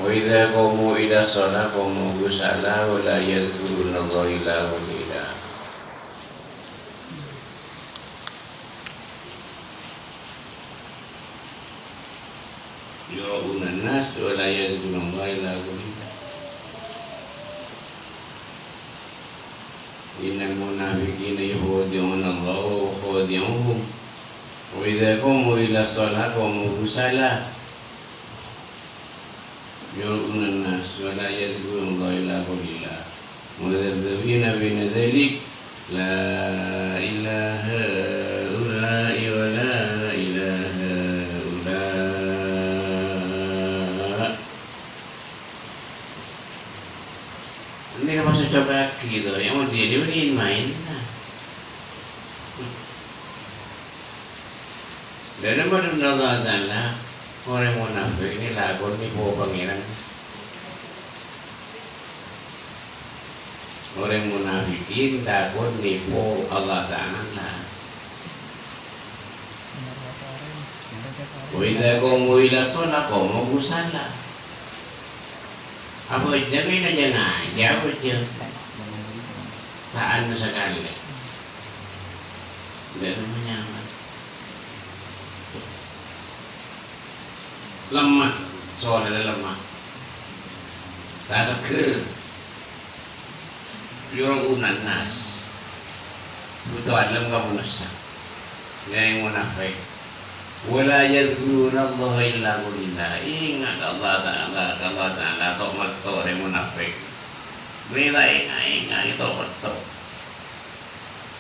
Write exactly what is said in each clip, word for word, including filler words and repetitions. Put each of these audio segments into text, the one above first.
وإذا قاموا إلى الصلاة قاموا كسالى ولا يذكرون الله إلا قليلا. يراءون الناس ولا يذكرون الله إلا قليلا. إن المنافقين يخادعون الله وهو خادعهم وإذا قاموا إلى الصلاة قاموا كسالى يراءون الناس ولا يذكرون الله إلا قليلا مذبذبين بين ذلك لا إلى هؤلاء ولا إلى هؤلاء. Ini kan maksud coba gitu, yang mau dia, dia main. Nah. Dhâri Allah Ta'ala, orèng munafik nèka lakon nèpo Pangèran. Orèng munafikin lakon nèpo Allah Ta'ala. Wa idza qamu ila shalah qamu kusala. Abhâjâng, abhâjâng, abhâjâng. Ta' anu sakalè. Ndak nyaman. Lemah, soalnya lemah. Ta' seger. Yurauna nas. Butuh alam kamu nusa. Yang munafik. Wala yadzkurunallaha illa qalila. Ingat Allah Ta'ala, Allah Ta'ala, tok-metto rè munafik. Mèla enga'-enga' tok-metto.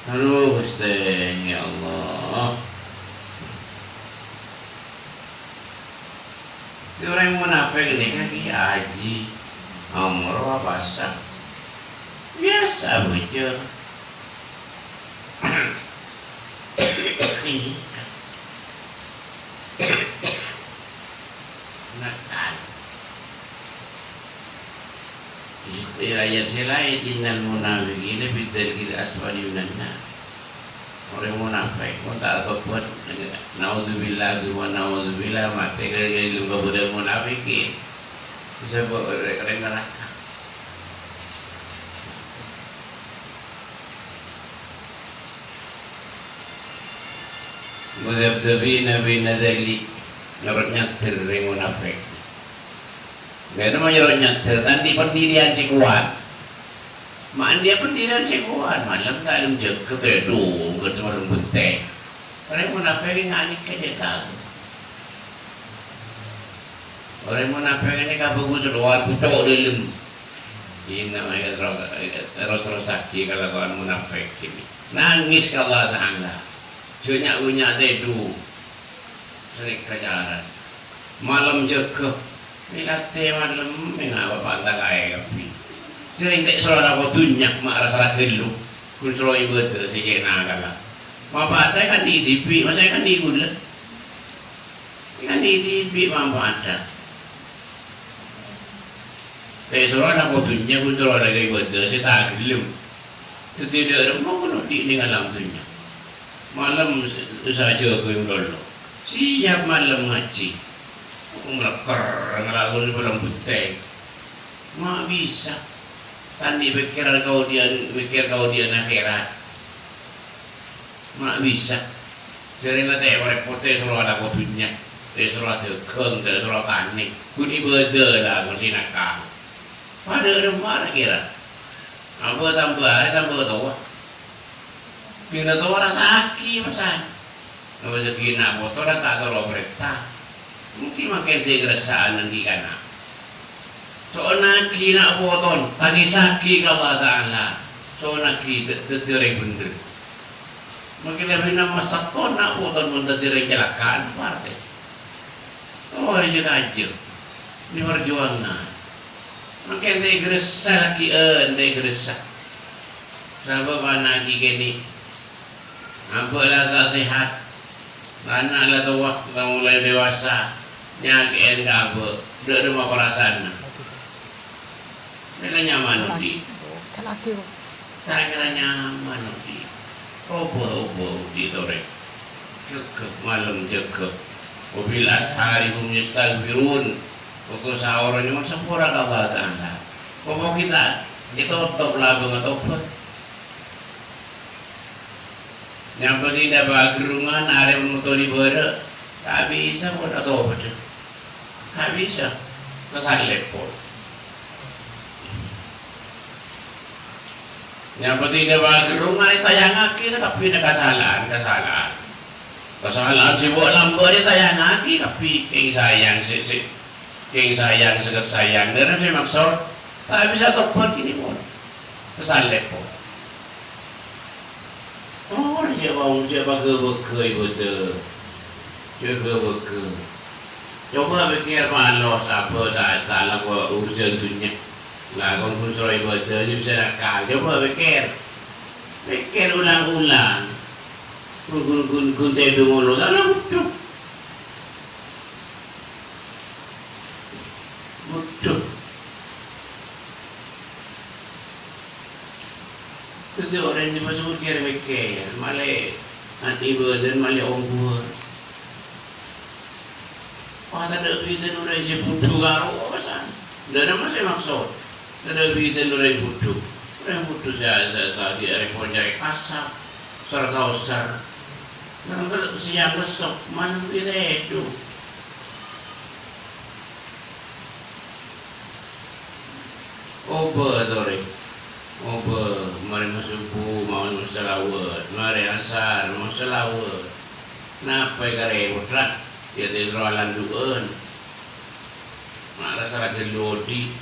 Aduh, Ghustè, ya Allah. Orèng munafik nèka kèya ajhi, omor apa sa? Biyasa bhujur. Nakal. È ayat sè laèn, "Innal munafiqina fid darkil asfali minan nar." Orèng munafik, mon ta' atobhât, naudzubillah, tsumma naudzubillah, matè ghâllu-ghâllu kabâdâ'ân munafikin. Bisa bâ-, orèng, orèng naraka. Mudzabdzabina baina dzalik, nyoro' nyandher rèng munafik. Bâ'na ma' nyoro' nyandher, ta' andi' pendirian sè kowat. Ma' andi' pendirian sè kowat, malem ta' lem jâgâ, tèdung, ghâ' malem benteng. Orèng munafik nganèka jâ' tao. Orèng munafik nèka bhâghus lowar, pucok dâlem. Ina maya terros, terros-terrossaghi kalakowan munafik ini. Nangès ka Allah Ta'ala. Jâ' nya'-bânnya' tèdung. Sèrèng kacaran. Malem jâgâ. Mèlatè malem, mènga apa panta kaè kabbhi. Sèrèng ta' soro alako dhunnya, ma' rassa ghâllu. Ghun soro ibâdâ sè cè' nakala. Ma' panta kan dhibi', masa kan dhibi' ghulâ. Kan dhibi' manfaatnya. Tè soro alako dhunnya, ghun soro alako ibâdâ, sè ta' ghellem. Dhâddhi dhâ' remma kono dhi' nèng alam dhunnya. Malem usaha jâgâ è lolo. Siap malem ngajhi. Nglekker, nglakoni polong benteng. Ma' bisa. Tandhi' pèkkèran kaodi'ân, mèkkèr kaodi'ân akhèrat. Ma' bisa. Jârèya ta' èparèpot, ta' soro alako dhunnya, ta' soro adhâghâng, ta' soro tanè. Ghun ibâdâ la, ghun sinakal. Padâ remma ra kèra. Abâ' tamba arè tamba towa. Ghina towa rassa'aghi, masa. Apa sè ghina potona ta' toro' parènta. Mungkin mangkèn sè èkarassa' nèng ghi' kana'. So'onnaghi na' potona, tangèssaghi ka Allah Ta'ala. So'onnaghi dâ-, dâddhi orèng bhendher. Mangkèn lebbi nama sèttong na' potona mon dâddhi orèng calaka'an, patè. Oh, rèya kajâ. Ini perjuangan. Mangkèn ta' èkarassa' laghi, eh, ta' èkarassa'. Sabâb ana' ghi' kènè'. Abâ' la ta' sehat. Ana' la towa, la mulai dewasa. Nyakè'è ka abâ'. Dâ' remma parasaanna. Mèla nyaman odi'. Ta' kèra nyaman odi'. Obâ-obâ odi' torè. Jâgâ, malem jâgâ. Wa bil ashari hum yastaghfirun. Pokok saoro nyo'on sapora ka Allah Ta'ala. Pokok kita ditotop labângnga tobat. Nyampe dinna' pagerrungan, arè motoli bârâ', ta' bisa pon atobat. Ta' bisa. Kasalèp pon. Nyampe dinna' pagerrungan ètayangngaghi sakabbhiyânna kasala'an, kasala'an. Kasala'an sè bâ' lambâ' ètayangngaghi kabbhi kèng sayang sè, sè, kèng sayang, sè sayang. Dhâ' rèya sè maksod, ta' bisa tobat kènè' pon. Kasalèp pon. Oh, jhâ' mau, jhâ' bâgâ-bâgâ ibâdâ. Jhâ' bâgâ. Coba pèkkèr malos, apa ta', ta' lakon urusan dunnya. Lakon ghun soro ibâdâ, jhâ' bisa nakal. Coba pèkkèr. Pèkkèr ulang-ulang. Ghun, ghun, ghun, ghun tèdung ngono, ta' la budhu. Budhu. Dhâddhi orèng sè maso' kèr-mèkkèr, malè ati bâdân malè ongghuwân. Wah, tadâ' bhidhân orèng sè budhu karo apa, san? Dhâ' rèya sè maksod. Tadâ' bhidhân orèng budhu. Orèng budhu sè, sè, sè, sè arè pon carè kasap, sarta osar. Nangka sèyang lessok, malem tèdung. Obâ torè. Obâ, marè masubu, maos salawat. Marè asar, maos salawat. Napa èkarè pottra? Yâ terro alandu'ân. Mara sara ghâllu odi'.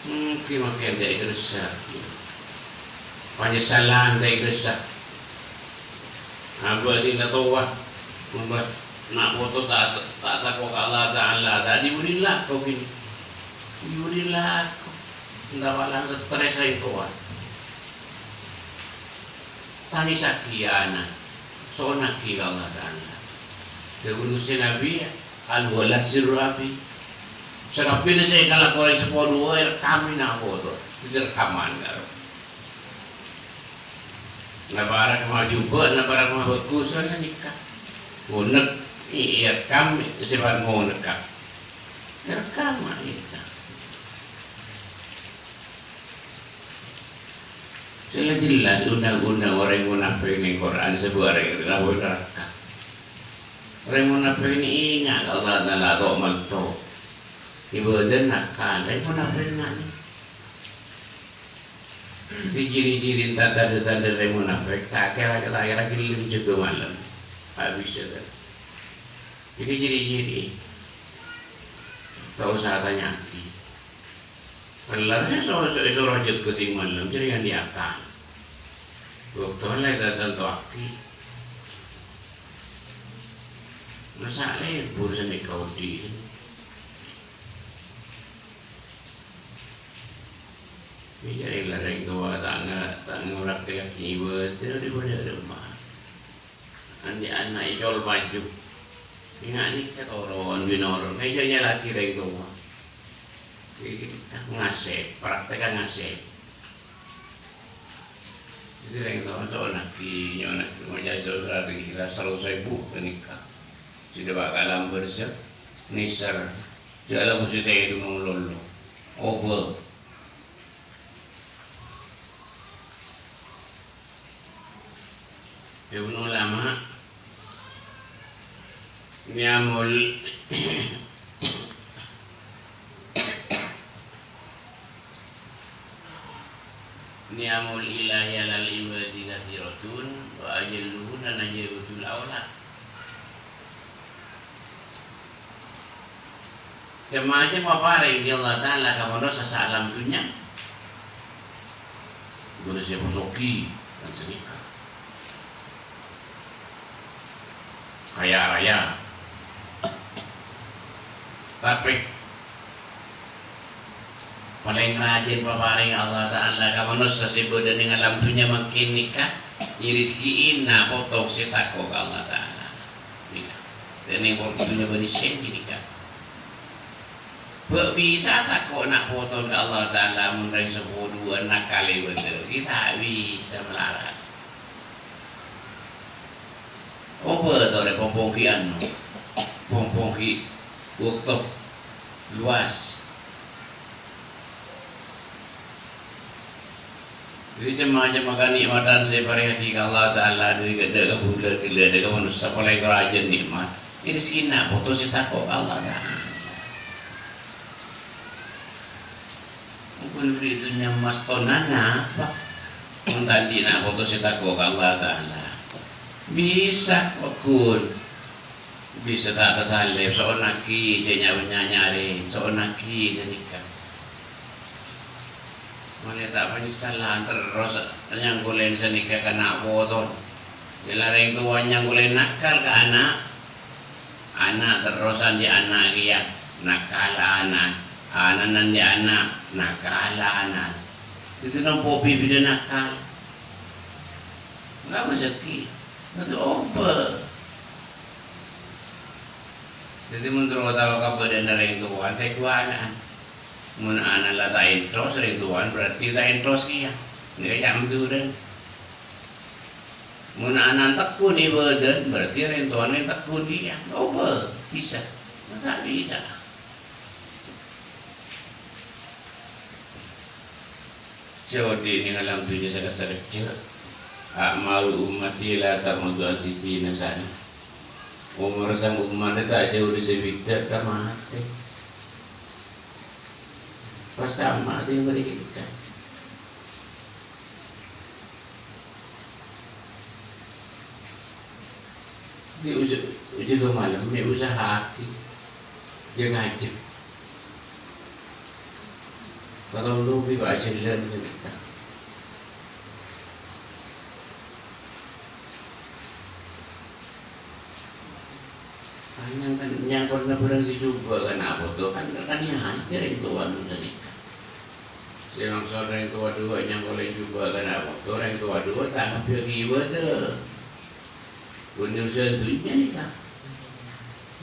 Mungkin makkè ta' èkarassa. Panyesalan ta' èkarassa. Abâ' dina towa, mon pas na' poto ta', ta' tako' ka Allah Ta'ala, ta' diburi lako gini. Diburi lako. Enda' palang stres rèng towa. Tangisaghi ana', so'onnaghi ka Allah Ta'ala. Dhâbuna Ghustè Nabbhi, "Al-wala sirru abi." Sakabbhiyânna sè èkalako orèng seppo duwâ' èrekkam è na' poto. Dhâddhi rekaman karo. Napa arep majubâ', napa arep mabhâghus, kan sanèka. Ngonèk, i-, èrekkam, sifat ngonèk, kan. Èrekkam, èrekkam. Sè la jelas undang-undang orèng munafik neng Quran sabârâng napa neraka. Orèng munafik nèka enga' ka Allah Ta'ala to'-malto'. Ibâdâna nakal, orèng munafik nèka. Dhâddhi ciri-ciri ta-, tandhâ-tandhâ orèng munafik, ta' kèra, ta' kèra ghellem jâgâ malem. Ta' bisa, kan? Dhâddhi ciri-ciri. Ta' osa atanya'aghi. Kellar sè so-, so-, èsoro jâgâ tèng malem, jârèya andi' akal. Bâkto la ètatantowaghi. Masa' lebur sanèka odi'. Mè' jârèya la rèng towa ta' nga-, ta' ngorakke kaki ibâdâ, dibâdâ roma. Andi' ana' ècol paju. Enga' nèka toron binoron. Mè' jârèya laghi rèng towa. Ngasèp, praktèk ngasèp. Dhâddhi rèng towa so'onnaghi, nyo'onnaghi, ngoca' so'onnaghi, kira saratos èbu ghânèka. Sè dâpa' ka alam barzakh, nèser. Jhâ' la mesti tèdung malolo. Obâ. Dhâbuna ulama, "Ni'amul, ni'amul ilahi 'alal ibadi katsiratun, wa ajalluhunna najabatul aulad." Cem-macem paparèng bi' Allah Ta'ala ka manossa saalam dhunnya. Bâdâ sè posogi, kan sanèka. Kaya raya. Tapè palèng rajin paparèng Allah Ta'ala ka manossa sè bâdâ neng alam dhunnya mangkèn nèka, nyarèzki'i na' poto sè tako' ka Allah Ta'ala. Nèka. Dâ' neng poto dhunnya bânnè sè nèka. Bâ' bisa tako' na' poto ka Allah Ta'ala mon rèng seppo duwâ' nakal è bâdâ. Ghi' ta' bisa malarat. Obâ torè pompong ghi' ano. Pom-, Mogi bâkto luas. Jadi, cem-macem kanè'matan sè èparèngaghi ka Allah Ta'ala, dâri ghellâ' ka bulâ, ghellâ' ka manossa, polè karajan nè'mat. Ini sè na' poto sè tako' ka Allah Ta'ala. Mon bâri' dhunnya mas tonana apa? Mon ta' andi' na' poto sè tako' ka Allah Ta'ala. Bisa, paggun. Bisa ta' tasalèp, so'onnaghi jhâ' nya-, nya-, nyarè, so'onnaghi jhâ' nèka. Ma'lè ta' panyesalan terros nyangkolè jhâ' nèka ka na' poto. Jhâ' la rèng towa nyangkolè nakal ka ana'. Ana' terros andi' ana' kèya, nakal ana'. Ana' andi' ana', nakal ana'. Dhâddhi nompo' bibidhâ nakal. Enggak masakit. Nanti obat. Dhâddhi, mon terro tao kabâdâ'ânna rèng towa, tèghu ana'na. Mon ana' la ta' èntos rèng towana, berarti ta' èntos kèya. Nèka ca'na Madhurâ. Mon ana' tèghu è bâdân, berarti rèng towana tèghu kèya. Obat, bisa. Ta' bisa. Sè odi' neng alam dunnya sakejjhâ'. "A'maru ummati la tab'udu an sittina sana." Omor sang ommat ta' jhâu dâri sabidhâk ka matè. Pas ka matè bâriyâ. Di usa-, jâgâ malem, mè' usaha'aghi. Jâgâ ajâ. Kalau lu bi' bâjâlân ghânèka. Anyang kan, nyangkona bhârâng sè jhubâ' kan apa to? Kan, kan ya hancur rèng towa nu ghânèka. Sè maksod rèng towa duwâ' nyangkona jhubâ' kan apa to? Rèng towa duwâ' ta' ngabiyâghi ibâdâ. Bân urusan dunnya nèka.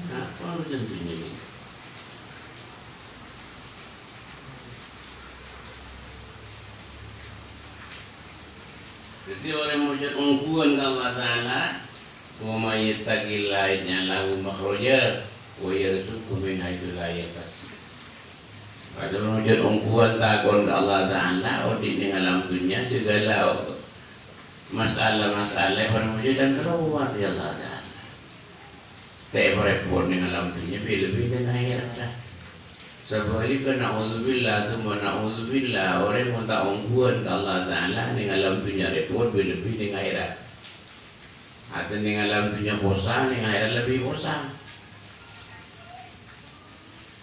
Napa urusan dunnya nèka? Dhâddhi orèng mojhâd ongghuwân ka Allah Ta'ala, "Wa may yattaqillaha yaj'al lahu makhraja wa yarzuqhu min haitsu la yahtasib." Padahal mojhâd ongghuwân takon ka Allah Ta'ala, odi' neng alam dunnya, segala masalah-masalah para mojhâd kalowar dâri Allah Ta'ala. Ta' èparèpot neng alam dunnya, bi-, lebbi neng akhèrat. Sabhâligghâ, na'udzubillah, tsumma na'udzubillah, orèng mon ta' ongghuwân ka Allah Ta'ala, neng alam dunnya rèpot, bi-, lebbi neng akhèrat. Artèna neng alam dunnya posa, neng akhèrat lebbi posa.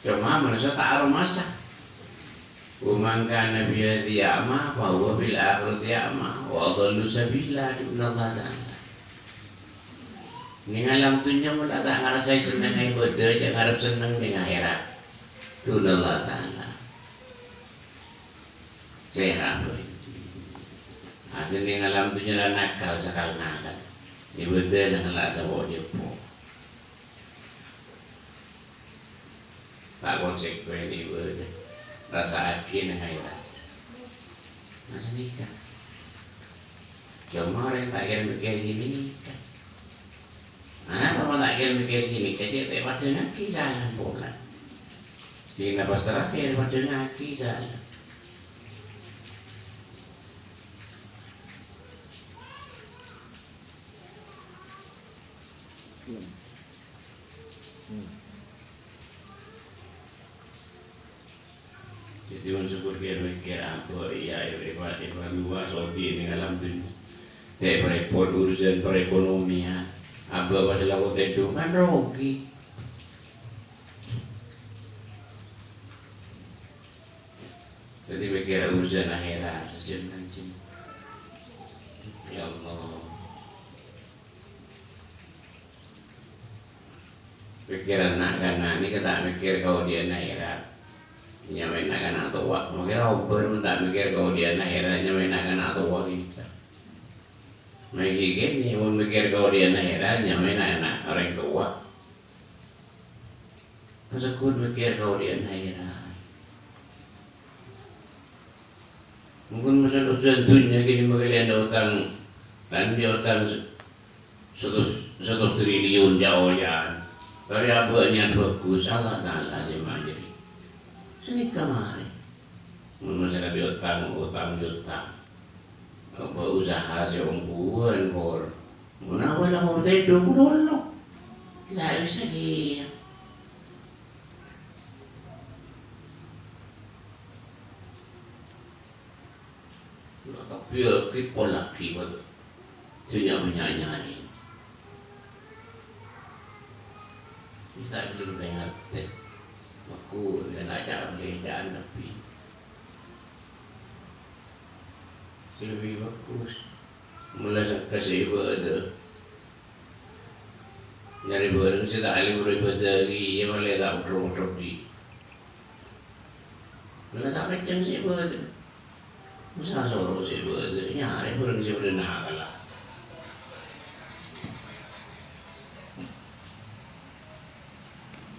Coma manossa ta' aromasa. "Wa man kana fi hadhihi a'ma, fa huwa fil akhirati a'ma, wa adallu sabila," dhâbuna Allah Ta'ala. Neng alam dunnya mon la ta' ngarassa'è sennengnga ibâdâ, jhâ' ngarep senneng neng akhèrat. Dhâbuna Allah Ta'ala. Sèra, bhâi. Artèna neng alam dunnya la nakal sakal nakal. Ibâdâ la ngala' sapo-jhâpo. Ta' konsekuen ibâdâ. Rassa'aghi neng akhèrat. Nah, sanèka. Coma orèng ta' kèra mèkkèrè ghânèka. Nah, napa mon ta' kèra mèkkèrè ghânèka, jhâ' ta' èpadângngaghi salam pola. Dina pas terakhir, padângngaghi salam. Dhâddhi, mon sè kèra-kèra apa, iyâ, èva-, èvaluasi odi' neng alam dunnya. Ta' èparèpot urusan perekonomian. Abâ' pas lako tèdung, kan rogi. Dhâddhi, mèkkèrè urusan akhèrat, sajân-sajân. Ya Allah. Pèkkèran na'-kana' nèka ta' mèkkèr kaodi'ânna akhèrat. Nyamaè na'-kana' towa. Mangkèn obâ mon ta' mèkkèr kaodi'ânna akhèrat, nyamaè na'-kana' towa nèka. Mangkèn mon mèkkèr kaodi'ânna akhèrat, nyamaè na'-kana' orèng towa. Masakkon mèkkèr kaodi'ânna akhèrat. Mungkin masalah urusan dunnya gini, mangkèn la otang, kan la otang se-, satos, satos triliun jhâ'-ojhâ'ân. Karè abâ'na bhâghus, Allah Ta'ala sè majâri. Sanèka marè. Mon masalah bi' otang, otang bi' otang. Apa usaha sè ongghuwân, Por. Mon awal la mon tèdung lolo. La bisa dia. Nah, tapè ya, kèpo lagi, Pak. Sè nya-, nya-, nyarè. Kita belum dengar, teh. Aku dengan acara pelecehan, tapi lebih bagus. Mula sangka sè ibâdâ. Nyarè bhâreng sè ta' ahli buru ibâdâ, iyâ malè ta' odhru-odhru di. Mula ta' kenceng sè ibâdâ. Masa soro sè ibâdâ, nyarè bhâreng sè bâdâ nakala.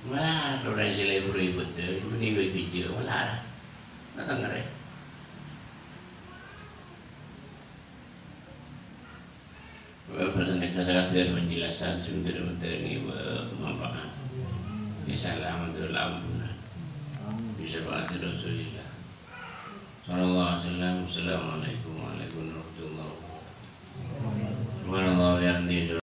Mala, orèng sè lebur ibâdâ, mending bâi bijâ, mala. Dateng arè. Wa, bhâreng kita sakadhâr penjelasan sè bhender-bhender ini bermanfaat. Ini salah menurut ampunan. Bisa Pak Rasulillah. Sallallahu alaihi wasallam. Wassalamualaikum warahmatullahi wabarakatuh. Subhanallah wa bihamdihi.